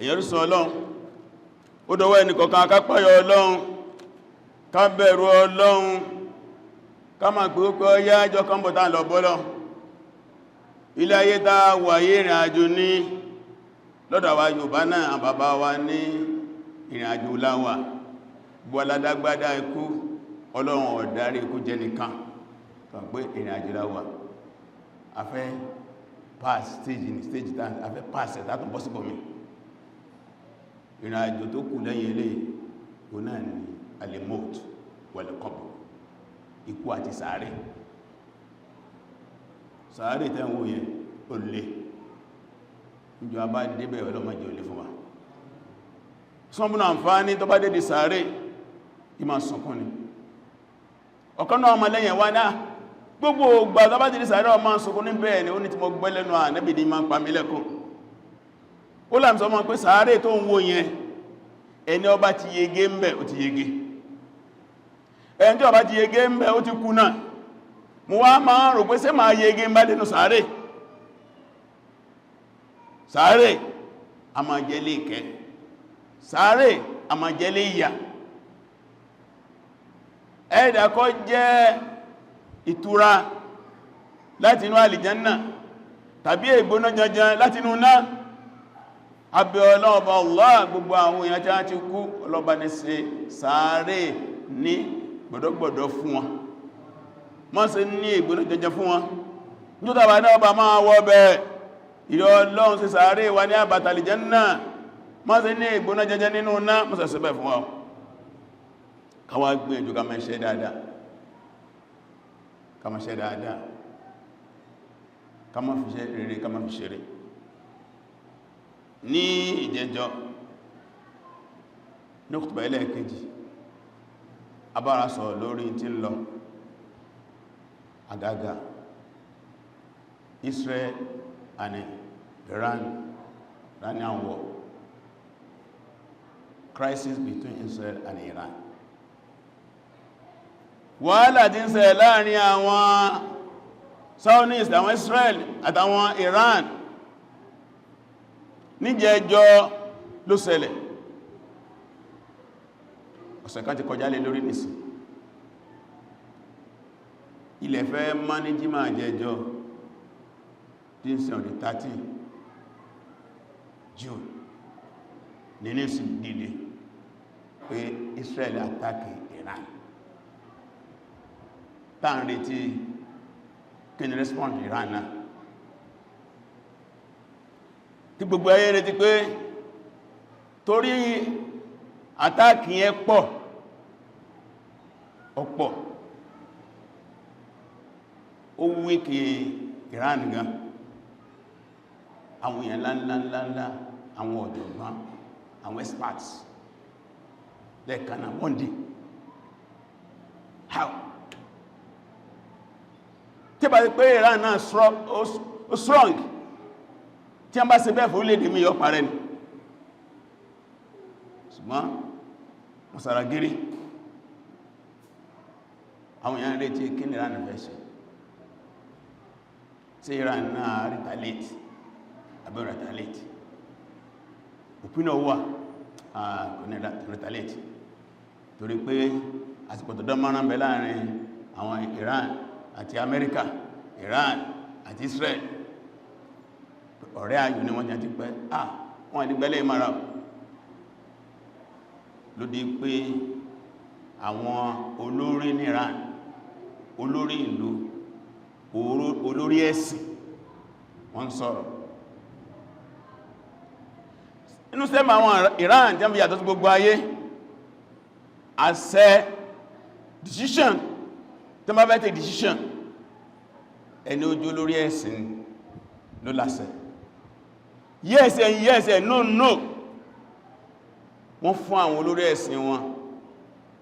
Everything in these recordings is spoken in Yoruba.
Ẹ̀yẹ́rúsàn Ọlọ́run, ó dọwọ́ ẹnìkọ̀ọ̀kan ká páyà Ọlọ́run, ká bẹ̀rù Ọlọ́run, ká máa pé ó pé ọyá ẹjọ́ kan bọ̀ tá lọ bọ́lọ́. Ilé ayé tá wà yé, ìrìn àjò ní lọ́dọ̀ àwa Yorùbá náà. Bàbá wa ní ìrìn àjò láwà gbọ́ aládágbádá ikú. Ọlọ́run ọ̀dárí ikú jẹ́ nìkan kan pé ìrìn àjò láwà. A fẹ́ pass stage ní stage tá a fẹ́ pass ẹ̀ tátún bọ́ síbòmí. Ìrìn àjò tó kù lẹ́yìn ilé o náà ni al-maut wal-qabr, ikú àti sàárè. Sàárè tẹ́wọ́ yẹn, ó lè níjọ bá débẹ̀, ọlọ́mọdé ò lè fún wa sọ́bùnà àǹfààní. Tó bá dé di sàárè, ìmá sunkún ni. Ọ̀kan náà ọmọ lẹ́yìn wá náà, gbogbo ògbà tó bá dé di sàárè, ọmọ sunkún ní. Bẹ́ẹ̀ ni, ó ní tí mo gbẹ́ lẹ́nu Ànábì ní máa ń pa mí lẹ́kún. Ó làm sọ mọ́ pé sàárè tó ń wò yẹn, ẹni ó bá ti yege ń bẹ̀, ó ti yege. Ẹni tí ó bá ti yege ń bẹ̀, ó ti kú náà. Mo wá máa rò pé ṣé máa yege ń bá dénú sàárè? Sàárè a máa jẹ́ lé ìkẹ́, sàárè a máa jẹ́ lé ìyà. Ẹ̀dà kọ́ jẹ́ ìtura láti inú àlìjánà tàbí ìgbóná janjan láti inú náà. Abẹ́ Ọlọ́ọ̀bá Allah, gbogbo àwọn èèyàn tí a ti kú, ọlọ́ba ní ṣe sàárè ní gbọ̀dọ̀gbọ̀dọ̀ fún wọn, mọ́ sí ní ìgbóná janjan fún wọn. Ní tó tàbí náà bá máa wọ́ bẹ́ẹ̀, ìrọ̀ Ọlọ́run, sí sàárè wa ní àbàtà àlìjánà, mọ́ sí ní ìgbóná janjan nínú náà, mọ́ sí bẹ́ẹ̀ fún wọn. Káwà gbìyànjú ká máa ṣe dáadáa, ká máa ṣe dáadáa, ká má fi ṣe rere, ká má fi ṣeré. Ní ìjẹjọ́, ní kùtùbà ẹlẹ́ẹ̀kejì, abára sọ lórí tí ń lọ àgágá Israel and Iran, Iranian war, crisis between Israel and Iran. Wàhálà tí ń ṣẹlẹ̀ láàrin àwọn Zionist, àwọn Israel àtàwọn Iran, níjẹjọ́ ló ṣẹlẹ̀. Ọ̀sẹ̀ kan ti kọjá lé lórí nìsìn. Ilẹ̀ fẹ́ mọ́ ní jímà jẹjọ́ tí ń ṣe on the 13 June ní ní dìde pé Israel attack Iran. Tá ń retí kí ni respond Iran náà, tí gbogbo ayé retí pé torí attack yẹn pọ̀ ọ̀pọ̀, ó weak Iran gan. Àwọn èèyàn ńláńláńlá, àwọn ọ̀jọ̀gbọ́n, àwọn experts, lẹ́ẹ̀kanáà one day, how? Tí bá ti pé Iran náà strong, tí a bá ṣe bẹ́ẹ̀ fún orílẹ̀-èdè mi, yọ parẹ́ ni. Ṣùgbọ́n wọ́n sára gírí. Àwọn èèyàn retí kí ní Iran fẹ́ ṣe. Tí Iran náà retaliate àbí retaliate, opinion wà kò ní retaliate, torí pé àsìkò tó dánmọ́rán bẹ láàrin àwọn Iran àti Amẹ́ríkà, Iran àti Israel. Ọ̀rẹ́ ayò ní wọ́n jẹ́ ti pẹ́. Wọ́n ní gbẹ́lẹ̀ ìmọ̀ra ló di pé àwọn olórí ní Iran, olórí ìlú, olórí ẹ̀sìn, wọ́n sọ̀rọ̀ inú sẹ́mà. Àwọn Iran jẹ́ yàtọ̀ sí gbogbo ayé. Àṣẹ decision tí wọ́n bá fẹ́ take decision, ẹni ojú olórí ẹ̀sìn ló láṣẹ. Yes and yes and no, no. Wọ́n fún àwọn olórí ẹ̀sìn wọn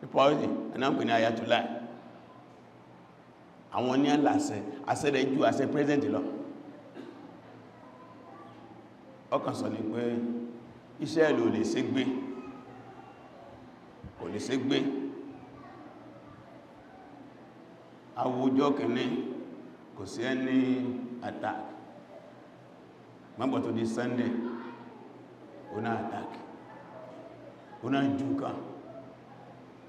ní pọ́ọ̀lì ẹ̀nà ní Ayatollah. Àwọn ní àlàṣẹ, àṣẹ rẹ̀ ju àṣẹ president lọ. Ọkàn sọ ní pé iṣẹ́ ìlú lè ṣe gbé, kò lè ṣe gbé. Àwùjọ kìíní, kò sí ẹni attack mọ́bọ̀ tó di Sunday. Ó náà attack, ó náà jù nǹkan.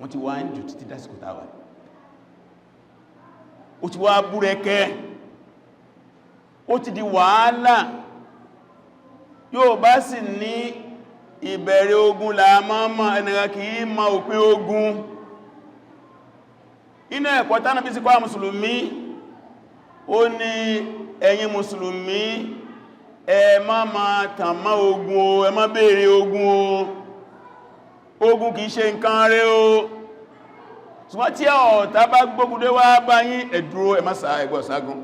Wọ́n ti wá ń jù títí dásìkò táwà. Ó ti wá búrẹ́kẹ́, ó ti di wàhálà. Yóò bá sì ní ìbẹ̀rẹ̀ ogun làmọ́mọ́, ẹnìyàn kì í ma òpin ogun. Inú ẹ̀kọ́ tánàbí sí kọ́ mùsùlùmí, ó ní, "Ẹ̀yin mùsùlùmí, ẹ má ma tàn mọ́ ogun o, ẹ má béèrè ogun o. Ogun kìí ṣe nǹkan rẹ̀ o. Ṣùgbọ́n tí ọ̀tá bá gbógun dé wá bá yín, ẹ dúró, ẹ má sá, ẹgbọ́ ságun."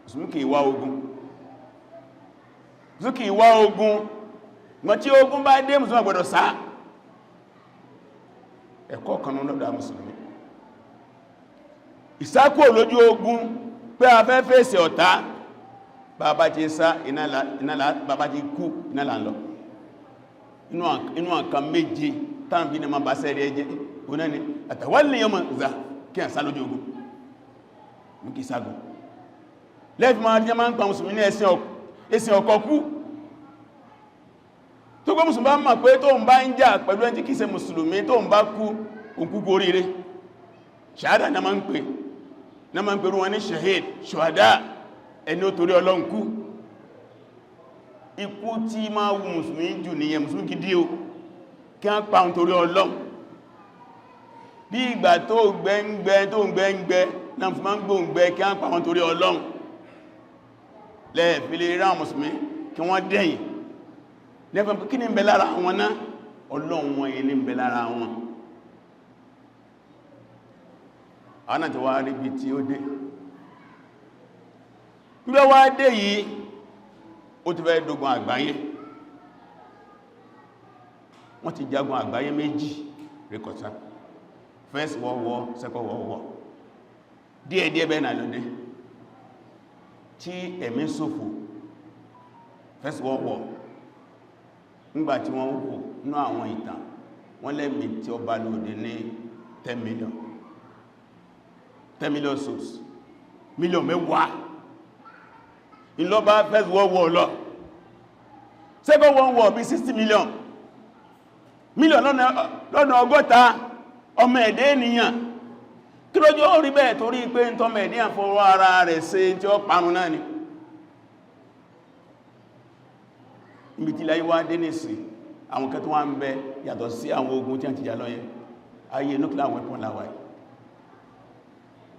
Mùsùlùmí kìí wá ogun, mùsùlùmí kìí wá ogun. Ṣùgbọ́n tí ogun bá dé, mùsùlùmí gbọ́dọ̀ sá. Ẹ̀kọ́ kan lọ́dọ̀ mùsùlùmí, ìsákò lójú ogun pé a fẹ́ fèsì ọ̀tá, bàbá ti sá, bàbá ti kú, iná là ń lọ. Inú àkàn méje tàbí ní ma bá sẹ́rí ẹjẹ́ oná ni àtàwálì yọmọ ìzà kí a sá lójú ogun mú kí ságun. Lẹ́fì máa rí máa ń pa mùsùlùmí ní ẹ̀sìn ọkọ̀ kú tó gbé. Mùsùlùmí bá mọ̀ pé tó ń bá ń jà pẹ̀lú ẹni tí kìí ṣe mùsùlùmí, tó ń bá kú, òkú oríire, ṣàhádà náà máa ń pè, náà máa ń pèrú wọn ní shahid, ṣùhádà, ẹni ó torí Ọlọ́run kú. Ikú tí máa wù mùsùlùmí jù nìyẹn. Mùsùlùmí gidi o, kí wọ́n pa òun torí Ọlọ́run. Bí ìgbà tó gbẹ́ngbẹ́ tó gbẹ́ngbẹ́ náà fún máa ń gbóǹgbẹ́, kí wọ́n pa wọn torí Ọlọ́run. Lẹ́ẹ̀fí lè rán mùsùlùmí kí wọ́n dẹ̀yìn lẹ́fẹ́. Kí ní ń bẹ lára wọn náà? Ọlọ́run wọn yìí ní ń bẹ lára wọn. Àwọn náà ti wá rí bí tí ó dé, bí ó wá dé yìí, ó ti fẹ́ dógun àgbáyé. Wọ́n ti jagun àgbáyé méjì rékọ̀tá, First World War, Second World War. Díẹ̀díẹ̀ bẹ́ẹ̀ náà lóde tí ẹ̀mí ṣòfò. First World War, nígbàtí wọ́n wò ní àwọn ìtàn, wọ́n lẹ́mí tí ó bá lòdì ní 10 million, 10 million souls, 10 million ìlọ́bá First World War lọ. Second World War bí 60 million, 60 mílíọ̀n ọmọ ẹ̀dẹ́ ènìyàn. Kí lójú ó rí bẹ́ẹ̀? Torí pé ń tọ́mọ ẹ̀dẹ́ àfọwọ́ ara rẹ̀ ṣe tí ó parun náà ni. Níbi tí láyé wá dé nìsìn, àwọn kẹtọ́ wá ń bẹ yàtọ̀ sí àwọn ogun tí a ti jà lọ yẹn, ayé nuclear weapon láwàá.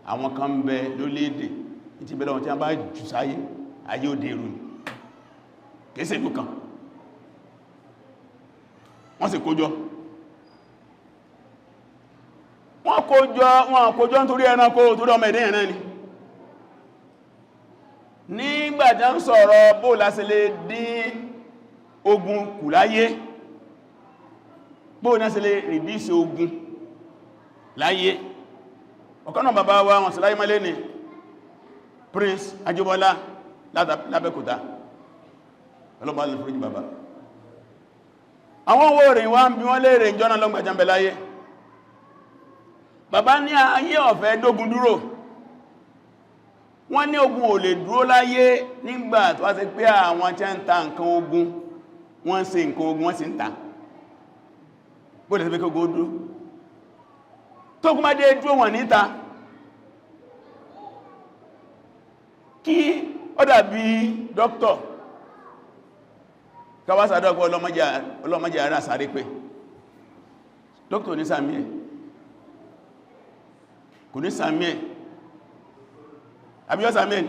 Àwọn kan ń bẹ lórílẹ̀-èdè tí bẹ̀rẹ̀ wọn, tí a bá jù sáyé, ayé òde èrò ní kìí ìlú kan. Wọ́n sì kójọ, wọ́n kójọ, wọ́n kójọ nítorí ẹranko, torí ọmọ ẹ̀dẹ́ náà ni. Nígbàtí a ń sọ̀rọ̀ bó lásì lè dín ogun kù láyé, bó náà sí lè reduce ogun láyé, ọ̀kanà bàbá wa, wọn sí láyé mọ́lé ní, Prince Ajíbọ́lá lábẹ́kúta, ọlọ́pàá lè fúrújì bàbá. Àwọn owó rẹ̀ wá ń bí wọ́n lè rẹ̀ ìjọ́nà lọ́gbàjá láyé. Bàbá ní ayé ọ̀fẹ́ dógun dúró. Wọ́n ní ogun ò lè dúró láyé nígbà tó wá sí pé àwọn tí ń ta nǹkan ogun, wọ́n ṣe nǹkan ogun, wọ́n sì ń ta. Bóòdẹ̀ sí pé kí ogun dúró, tó kún bá dé dúró, wọ́n níta. Kí ó dàbí dókítọ̀ káwàsá dọ́gbọ́ ọlọ́mọdé ara sáré pé dókítọ̀ ní sàmí ẹ̀, kò ní sàmí ẹ̀, àbíyọ́ sàmí ẹ̀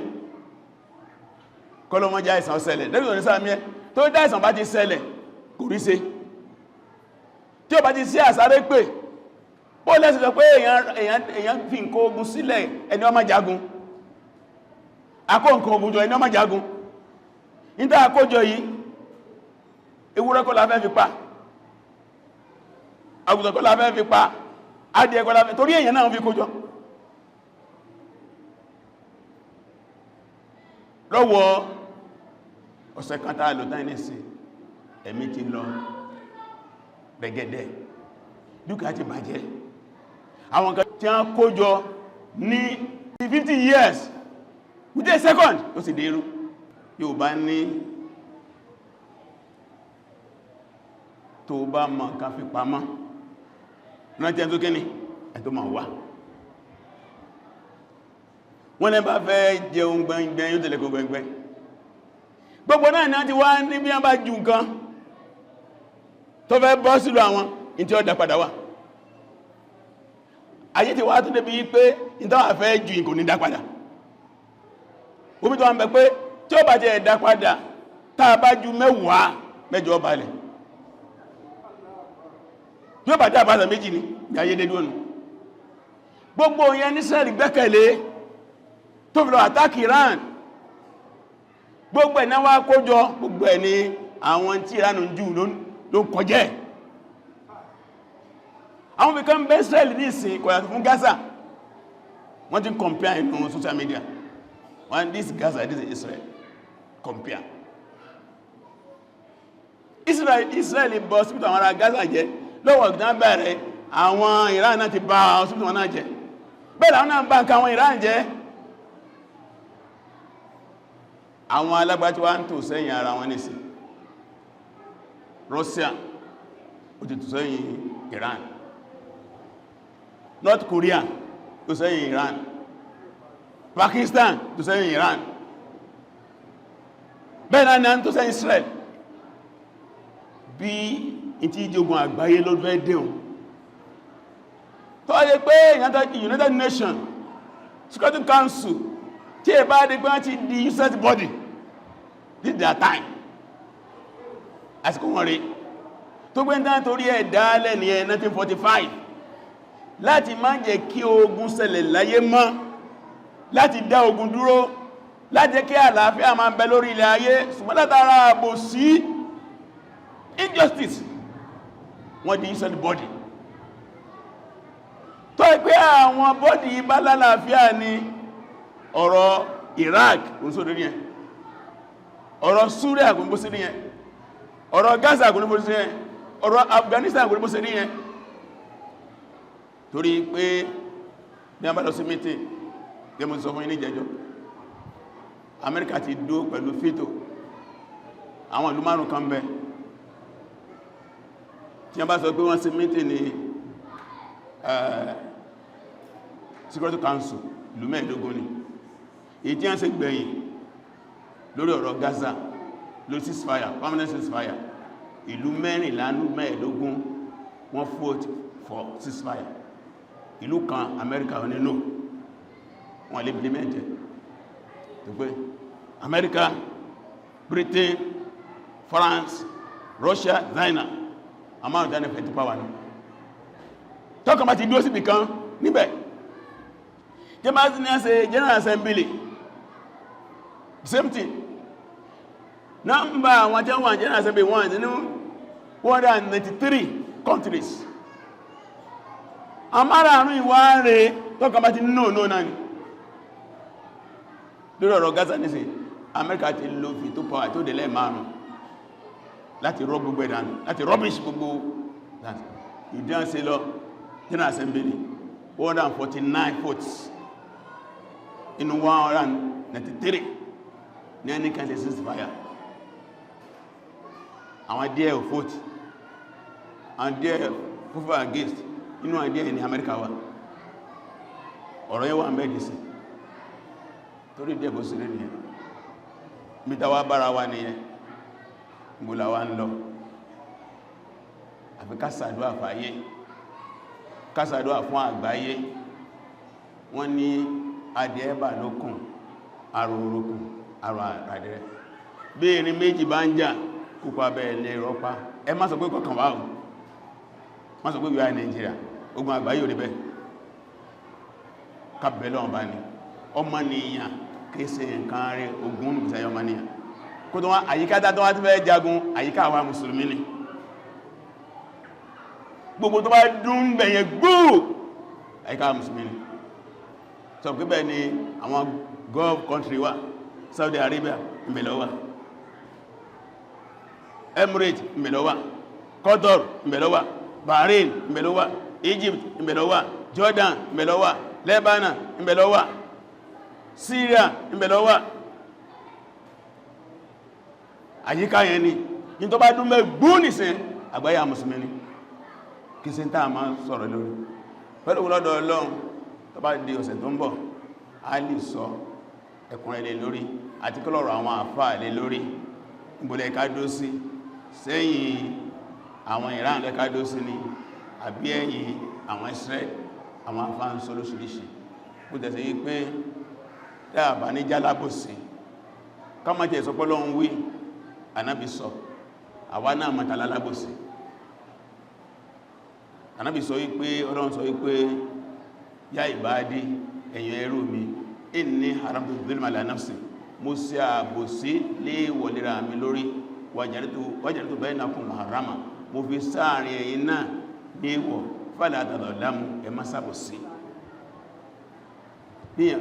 kọlọmọdé àìsàn ṣẹlẹ̀, dókítọ̀ ní sàmí ẹ̀. Tó dá àìsàn bá ti ṣẹlẹ̀, kò rí ṣe. Tí ó bá ti sí àsáré pé ó lẹ́sìn sọ pé èyàn fi nǹkan ogun sílẹ̀, ẹni ó má jagun, akó nǹkan ogun jọ, ẹni ó má jagun. Níta àkójọ yìí, ewúrẹ́ kọ́ la fẹ́ fi pa, àgùntàn kọ́ la fẹ́ fi pa, adìẹ kọ́ la fẹ́, torí èyàn náà fi kójọ lọ́wọ́. Ọ̀sẹ̀ kan tàà lò tán ní sí, ẹ̀mí ti lọ rẹ̀gẹ̀dẹ̀, dúkìá ti bàjẹ́. Àwọn kan tí a kójọ ní 50 years, within a second, ó sì dérú. Yóò bá ní Tó bá mọ̀ nǹkan fi pamọ́, rántí ẹni tó kíní ẹ̀ tó máa wà. Wọ́n lẹ́ bá fẹ́ jẹun gbẹngbẹn, yóò tẹ̀lé kó gbẹngbẹn. Gbogbo náà náà ti wá ní bí wọ́n bá ju nǹkan tó fẹ́ bọ́ sílò àwọn in tí ó dá padà wá. Ayé ti wá tó débi pé ìtawà fẹ́ ju ìkò ní dá padà. Omi tó wà ń bẹ pé tí ó bá jẹ́ ẹ̀dá padà, táa bá ju 10, 8 balẹ̀. Tí ó bá dá padà, 2 ní ní ayé dédú ọ̀nà. Gbogbo yẹn ní Israel gbẹ́kẹ̀lé tó fi lọ attack Iran. Gbogbo ẹ̀ náà wá kójọ, gbogbo ẹ̀ ní àwọn tí Iran ń jù ló ń kọjẹ́. Àwọn fi kan bẹ́ Israel ní ìsìn kò yàtọ̀ fún Gaza. Wọ́n ti compare inú social media. One, this Gaza, this is Israel. Compare Israel. Israel bọ́ hospital àwọn ará Gaza jẹ́ lọ́wọ́ ìdán bẹ̀rẹ̀. Àwọn Iran náà ti bá hospital wọn náà jẹ́. Bẹ́ẹ̀ làwọn náà bá nǹkan àwọn Iran jẹ́. Àwọn alágbà tí wá ń tò sẹ́yìn ara wọn nìsìn, Russia ó ti tò sẹ́yìn Iran, North Korea tó sẹ́yìn Iran, Pakistan tó sẹ́yìn Iran, bẹ́ẹ̀ náà ní tó sẹ́yìn Israel. Bí i tí ìjogun àgbáyé ló fẹ́ dẹ̀un tó yẹ pé United Nations Security Council, tí ẹ bá dé pé wọ́n ti di useless body, this their time, àsìkò wọn rí tó gbé ń tán torí ẹ̀ dálẹ̀ ní ẹ 1945 láti má jẹ́ kí ogun ṣẹlẹ̀ láyé mọ́, láti dá ogun dúró, láti jẹ́ kí àlàáfíà máa bẹ lórí ilẹ̀ ayé. Ṣùgbọ́n látara àbò sí injustice, wọ́n di useless body. Tó pé àwọn body bá lálàáfíà ní ọ̀rọ̀ Iraq kò sódó ní ẹ, ọ̀rọ̀ Syria kò ní bó sí ní ẹ, ọ̀rọ̀ Gaza kò ní bó sí ní ẹ, ọ̀rọ̀ Afghanistan kò ní bó sí ní ẹ. Torí pé ní a bá lọ sí meeting, gẹ́mù sọ fún yín ní ìjẹjọ́, Amẹ́ríkà ti dó pẹ̀lú veto. Àwọn ìlú márùn kan bẹ tí a bá sọ pé wọ́n sí meeting ní Security Council, ìlú 15 ni. Èyí tí wọ́n ṣe gbẹ̀yìn lórí ọ̀rọ̀ Gaza, lórí ceasefire, permanent ceasefire, ìlú 14 ní 15 wọ́n vote for ceasefire. Ìlú kan, Amẹ́ríkà, wọ́n ní no, wọ́n lè implement ẹ̀. Tó pé Amẹ́ríkà, Britain, France, Russia, China, àmárùn tánà fẹ́ tó pàwà ní tọ́kàn bá ti dúró síbì kan níbẹ̀. Tí máa ti ní ẹ́sẹ̀ General Assembly, same thing. Nọ́mbà àwọn tí wọ́n General Assembly, wọ́n ní 193 countries. Àmárààrún ìwà rẹ̀ tọ́kàn bá ti no, no náà ni. Lórí ọ̀rọ̀ Gaza nísìn, Amẹ́ríkà ti lo veto power tó délẹ̀ márùn láti rọ́ gbogbo ẹ̀dànù, láti rubbish gbogbo ìdíyànṣe lọ. General Assembly, 149 votes inú 193 ní ẹni kan ṣe ceasefire. Àwọn díẹ̀ ò vote, àwọn díẹ̀ vote against. Inú àwọn díẹ̀ ní Amẹ́ríkà wà. Ọ̀rọ̀ yẹn wà mẹ́dì sí torí díẹ̀ bó sí rí nìyẹn. Mítà wá bára wa nìyẹn, gbọ́lá wa ń lọ. Àfi ká ṣàdúà fàyé, ká ṣàdúà fún àgbáyé. Wọ́n ní adìẹ bà lókùn, àrò orókùn, àrò àdìrẹ. Bí erin méjì bá ń jà, kúkọ abẹ́ ilẹ̀ rọpa. Ẹ má sọ pé kọkàn wá o, má sọ pé wíwá Nàìjíríà, ogun àgbáyé ò rí bẹ́ẹ̀. Kábẹ̀lọ́ ọba ni ọmọnìyàn kéèsè nǹkan rẹ̀ ogun nùgbìsẹ̀ ọmọnìyàn kó tó wá àyíká tó wá tí fẹ́ jagun. Àyíká àwa mùsùlùmí ni gbogbo tó bá dún bẹ̀yẹ gbóò, àyíká àwa mùsùlùmí ni. Sọ pé bẹ́ẹ̀ ni àwọn Gulf country wà. Saudi Arabia ìbẹ̀lẹ̀ wà, Emirates ìbẹ̀lẹ̀ wà, Qatar ìbẹ̀lẹ̀ wà, Bahrain ìbẹ̀lẹ̀ wà, Egypt ìbẹ̀lẹ̀ wà, Jordan ìbẹ̀lẹ̀ wà, Lebanon ìbẹ̀lẹ̀ wà, Syria ìbẹ̀lẹ̀ wà. Àyíká yẹn ni ní tó bá dún mẹ́ gbóò nìsìn. Àgbáyà mùsùlùmí ni kí sí táà máa sọ̀rọ̀ lórí. Pẹ̀lú lọ́dọ̀ Ọlọ́run, tó bá di ọ̀sẹ̀ tó ń bọ̀, a lè sọ ẹ̀kúnrẹ́rẹ́ lé lórí àti kọ́lọ̀rọ̀ àwọn àfáà lé lórí. Ìbòlẹ̀ ká dó sí? Sẹ́yìn àwọn Iran lẹ́ká dó sí ni, àbí ẹ̀yìn àwọn Israel? Àwọn àfáà ń sọ lóṣìíríṣìí. Bó tẹ̀sẹ̀ yí pé dáàbà ní jálábòsí, ká má tẹ̀ sọ pé Ọlọ́run wí, Ànábì sọ, àwa náà mọ̀tàlá lábòsí. Ànábì sọ wípé Ọlọ́run sọ wípé, "يا عبادي, ẹ̀yin ẹrú mi, إني حرمت الظلم على نفسي, mo ṣe àbòsí léèwọ̀ léra mi lórí, وجعلته بينكم محرما, mo fi sáàrin ẹ̀yin náà léèwọ̀, فلا تظالموا, ẹ má ṣàbòsí."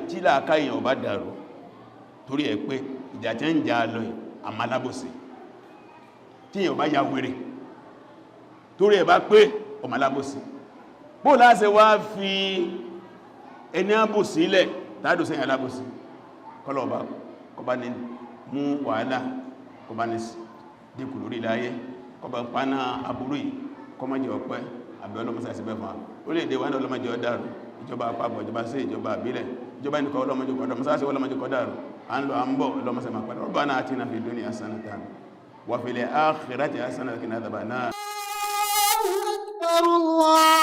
Tí làákà èèyàn bá dàrú torí ẹ pé ìjà tí ń jà lọ àmàlábòsí, tí èèyàn bá ya wèrè torí ẹ bá pé ọmọlábòsí, bó láṣẹ wá fi ẹni àbòsí ilẹ̀ tàbí sẹ́yìn alábòsí? Kọlọ̀ọ̀bá kọba ní mú wàhálà, kọba ní dínkù lórí iláyé, kọba paná aburú yìí, kọmọjẹ ọpẹ́ àbẹ́ ọlọ́mọsá sí bẹ́fà orílẹ̀-èdè wa náà. Ọlọ́mọjẹ ọdárù, ìjọba àpapọ̀, ìjọba sí, ìjọba àbílẹ̀, ìjọba ẹnìkan, ọlọ́mọjẹ kọ́dà mọ́sáàsì, ọlọ́mọjẹ kọ́dàrù. À ń lọ, à ń bọ̀, ọlọ́mọsá máa padà. ربنا آتنا في الدنيا حسنة وفي الآخرة حسنة وقنا عذاب النار. أكبر الله.